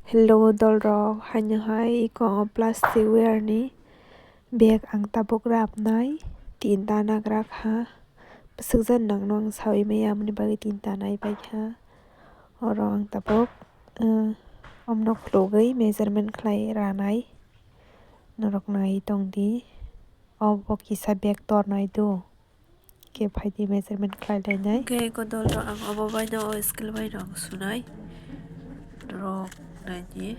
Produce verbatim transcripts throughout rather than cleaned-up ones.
Hello dolrok, haino hai iko plastic ware ni bag ang tabuk rabnai, tinta nagra kha. Bwswkjani nangno ang saui maya, aboni bagwi tinta naipaikha. Oro ang tabuk, eh, omno khulugwi measurement khlai ranai. Norok nai tongdi, obo kisa bag tornai do. Khe phaidi measurement khlai lainai. Khe iko dolrok ang obo baino o scale baino ang sunai. Norok naidi.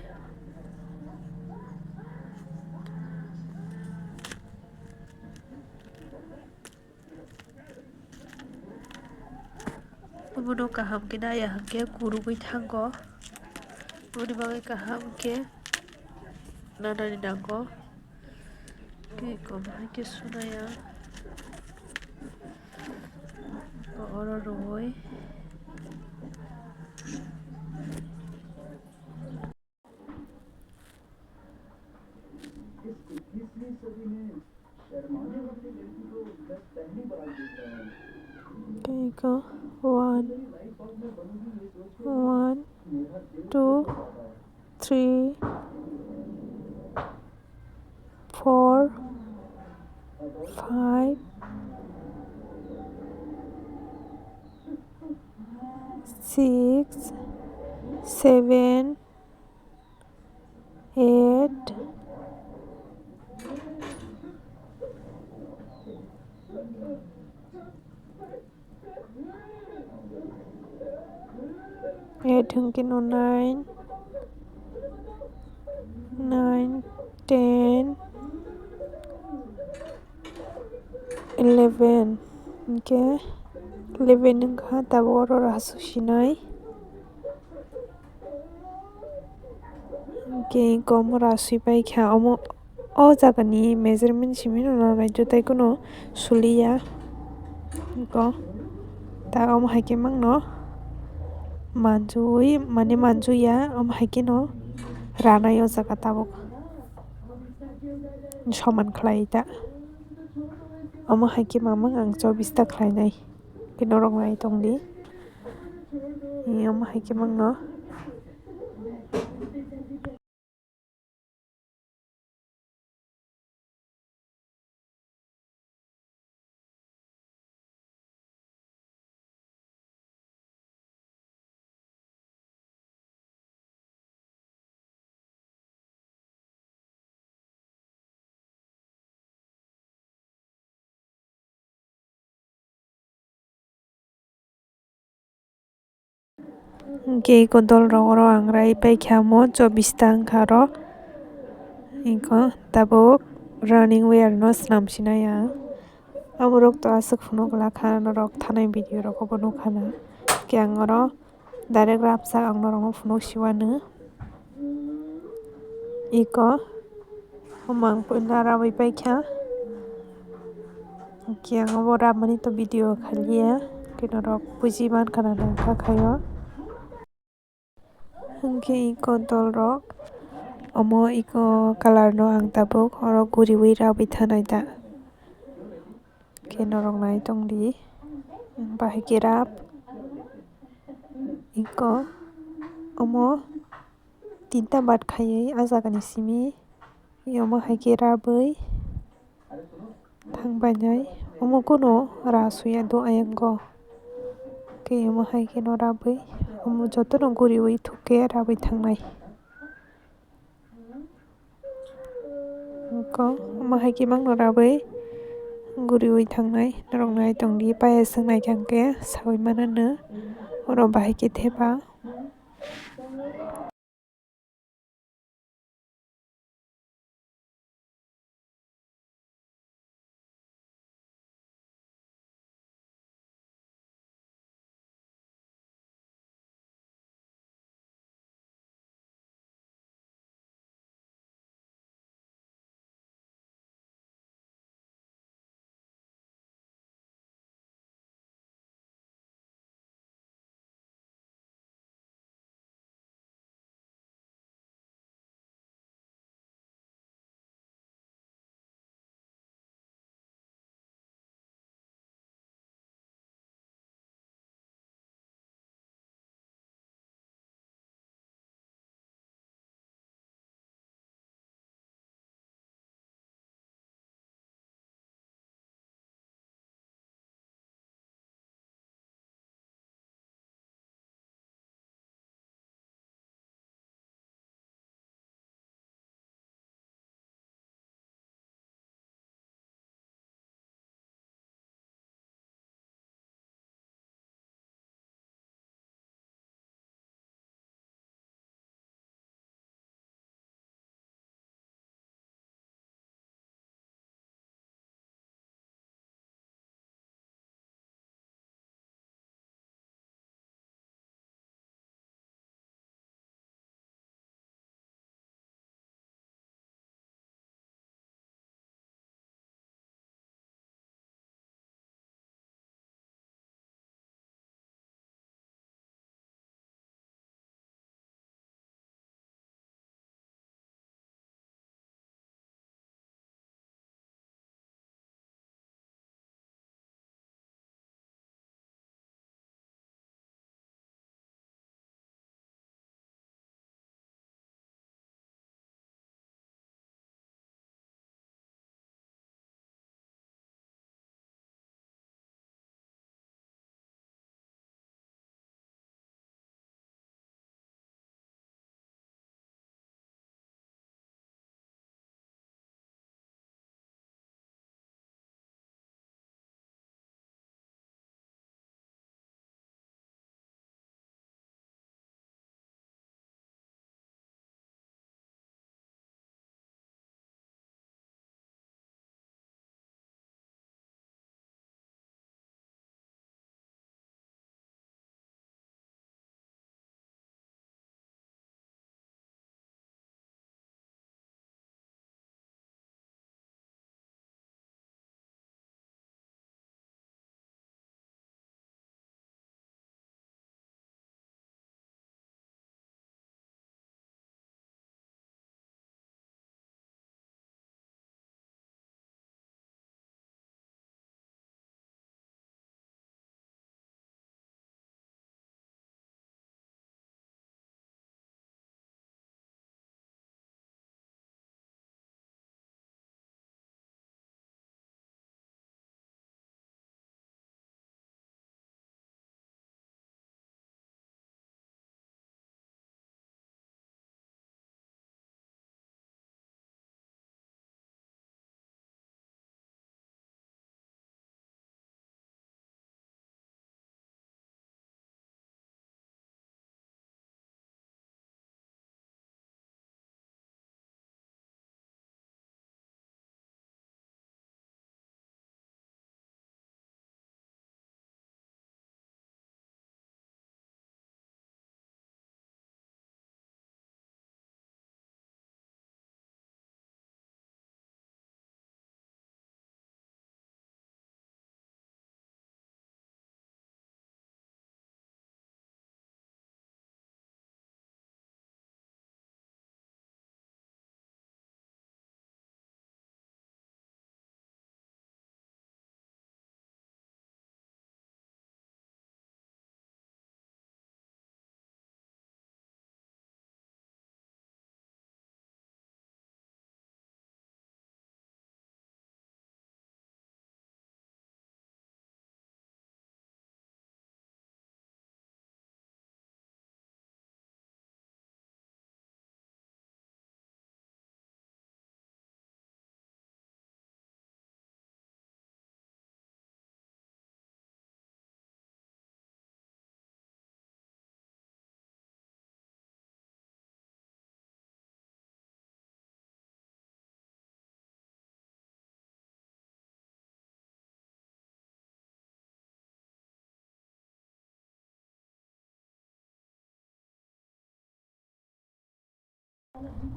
Obono kaham khe naiya hwnkhe kurugwi thango. Oboni bagwi kaham khe nanani nango. Tei kom hai khe sunai ang. Oro rwui. Tei iko one, one, two, three, four, five, six, seven, eight, eight hwnkhe no nine, nine, ten, eleven, hwnkhe eleven wngkha, tabuk oro rasu sinai. Hwnkhe iko omo rasui paikha, omo o jagani measurement simi rwna nai jutai kheno suliya. Iko ta omo hai khe mangno manjui, mane manjuya, omo hai kheno ranai o jaga tabuk soman khlai ta. Omo hai khe mamang ang chobista khlainai. Khe norok nai tongdi. Omo hai khe mangno. Hwnkhe iko dolrok oro ang rai paikha omo chobista wngkha oro. Iko tabuk running wear no swnam sinai ang. Aborok to aswk phunuk glak kha, norok thanai video rogo bo nukha na. Hwnkhe ang oro direct rapsa ang norokno phunuk siwano. Iko omo ang puila rabwi paikha. Hwnkhe ang obo rabmani to video khaliya. Hwnkhe norok buji mankha na nangkha khaio. Hwnkhe iko dolrok omo iko colour no ang tabuk oro guriwi rabwi thanai ta. Khe norok nai tongdi, bahai khe rap. Iko omo tinta bat khaiwi ah jagani simi omo hai khe rabwi thangbainai. Omo kunu rasui ya do ayang go. Khe omo hai kheno rabwi omo jotono guriwi thuk khe rabwi thangnai. Iko omo hai khe mangno rabwi guriwi thangnai. Norok nai tongdi, payas wngnai khe hwnkhe saui mananw oro bahai khe thepa.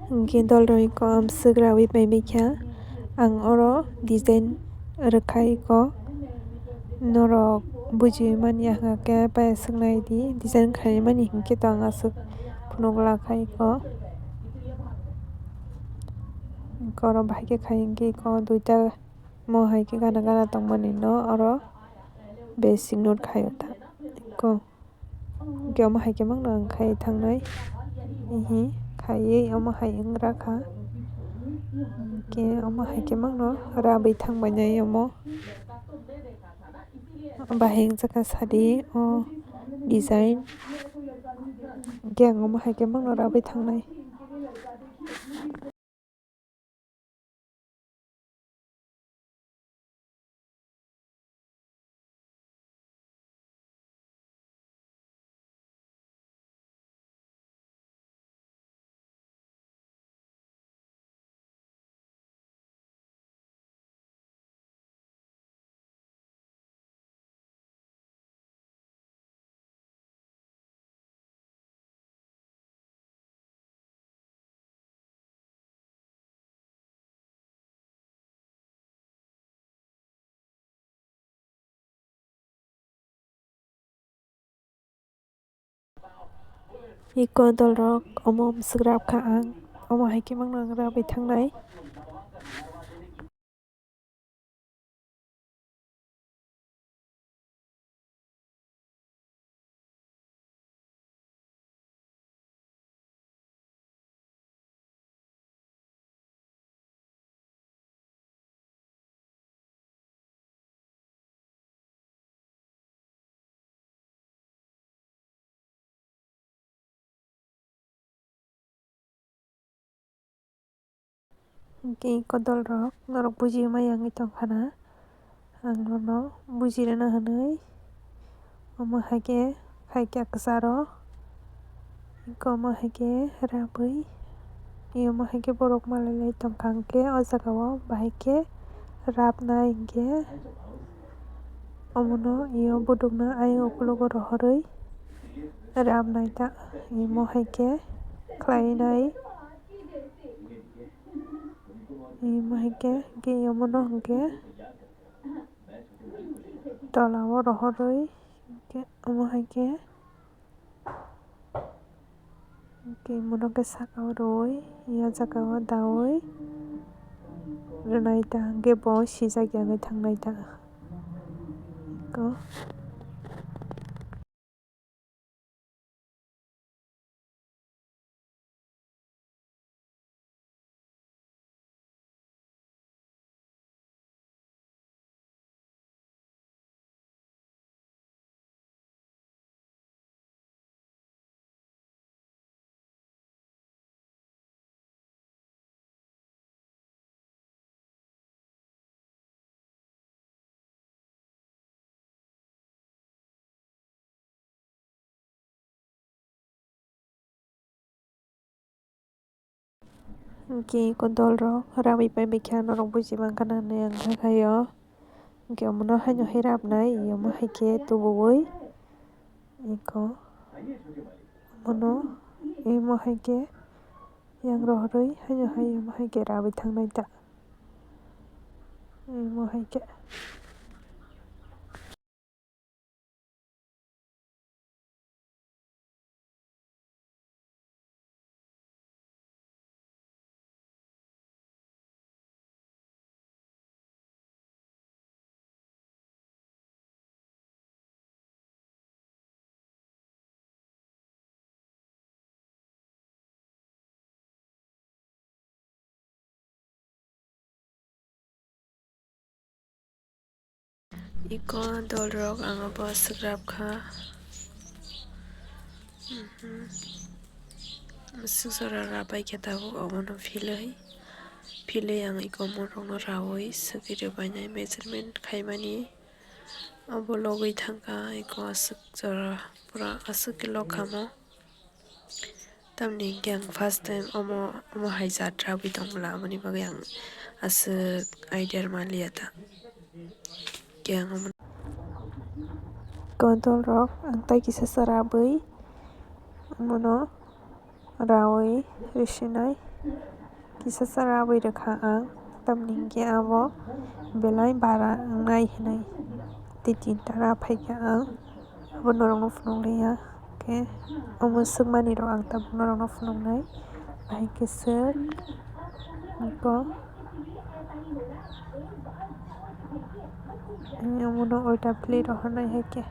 Hwnkhe dolrok iko amswk rawi paimikha, ang oro design rwkha iko. Norok bujiwi manya hwnkha khe pai swknai di, design khaimani hinkhe to ang aswk phunuk lakha iko. Iko oro bahai khe khai hinkhe iko duita mo hai khe gana gana tongmani no oro basic note khaio ta iko. Hwnkhe omo hai khe mangno ang khai thangnai. Hihi khaiwi omo hai wng rakha. Hwnkhe omo hai khe mangno rabwi thangbainai omo. Bahai wngjakha sadi o design. Hwnkhe ang omo hai khe mangno rabwi thangnai. Iko dolrok omo mwswk rap kha ang, omo hai khe mangno ang rabwi thangnai. Hwnkhe iko dolrok norok bujiwi maya wngwi tongkha na, ang nono bujirwna hwnwi omo hai khe khaikha kwcharo, iko omo hai khe rabwi, iyamo hai khe borok malailai tongkha, hwnkhe o jagao bahai khe rabnai hinkhe omono iyo budukno ayang ukologo rohorwi rabnai ta, imo hai khe khlainai. Imo hai khe, hwnkhe iyamo no hwnkhe tola o rohorwi, hwnkhe omo hai khe, hwnkhe imo no khe saka o rwui, ya jaga o daui rwnai ta, hwnkhe bo sijak ya wngwi thangnai ta. Eko. Hwnkhe eko dolrok rabwi paibaikha norok buji mankha na hinwi ang sakhaio. Hwnkhe omono haino hai rabnai, omo hai khe tubuwi eko omono imo hai khe yang rohorwi haino hai omo hai khe rabwi thangnai ta. Imo hai khe. Iko dolrok ang abo swk rap kha. Mhm. Swk jora rabai khe tabuk omono philwi. Philwi ang iko morokno raui swkwi rwbainai measurement khaimani. Obo logwi thangkha iko aswk jora pura aswk khe lok khamo. Tamni hwnkhe ang first time omo, omo hai jat rabwi tongmani, aboni bagwi ang aswk idea manliya ta. Hwnkhe ang omo, iko dolrok ang tai kisa sa rabwi omono rawi risinai. Kisasa rawi rwkha ang, tamni hwnkhe abo belai bara wngnai hinwi. Tei tinta ra phaikha ang, abo norokno phunukliya. Khe omo swkmani rok ang tabuk norokno phunuknai. Bahai khe swk, eko, omono ulta philwi rohornai hai khe.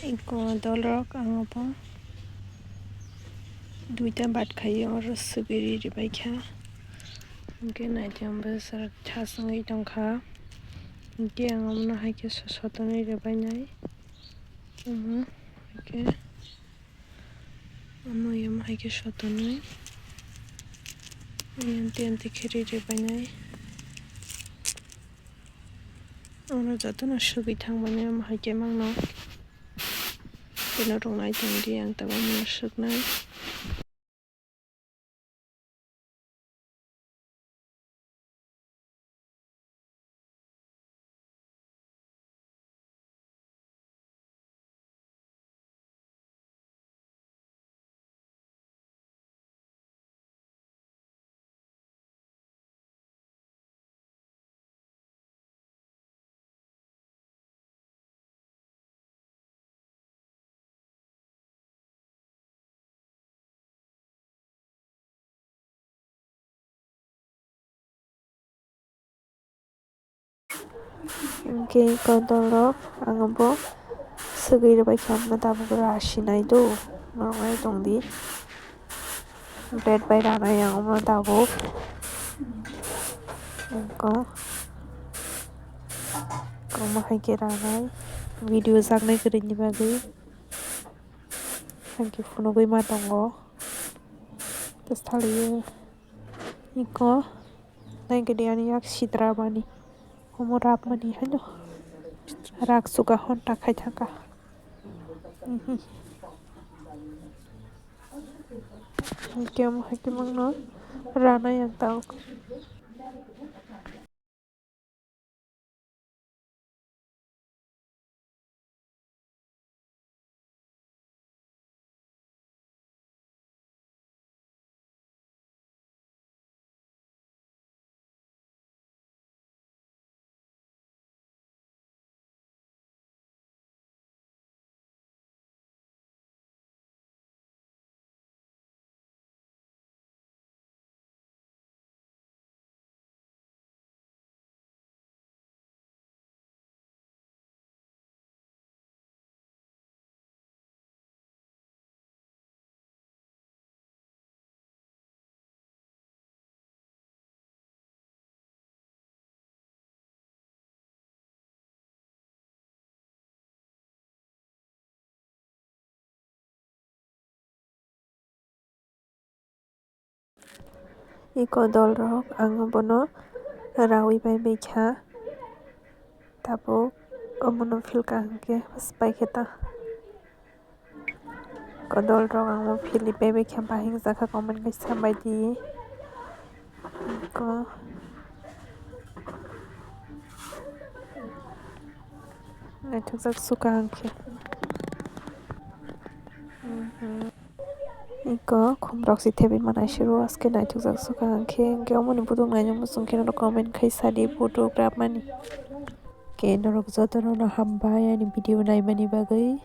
Eko dolrok ang obo duita bat khaio, oro swgwi ri ribaikha. Hwnkhe naithe ang bwswk thas wngwi tongkha. Hwnkhe ang omono hai khe so-, sotonwi ribainai. Omo hai khe, omo hai khe sotonwi. Ayang tiyang tikhe ri ribainai. Oro jotono swgwi thangmani omo hai khe mangno. Tei norok nai tongdi, ang tabuk omono swknai. Hwnkhe eko dolrok ang bo swgwi rwbaikha, omo tabuk rw sinai do, norok nai tongdi. Blade bai ranai ang omo tabuk. Eko omo hai khe ranai video jaknai kwrwini bagwi. Thank you phunugwi ma tongo. Tei saliyo eko naikhe de ani yak sitra mani omo rap mani haino rak suka honta khai thangkha. Mhm. Hwnkhe omo hai khe mangno ranai ang tabuk. Eko dolrok ang bono rawi bai baikha, tabuk omono philka hwnkhe paikhe ta. Eko dolrok ang bo philwi bai baikha, bahai wngjakha comment kaisa sambai di. Eko naithokjak suka hwnkhe. Eko khumrok se thebwi manai siro aske naithokjak suka hwnkhe, hwnkhe omoni buduk naina muchung khe norok comment khai sadi photo graph mani. Khe norok jotono no hambai ani video naimani bagwi.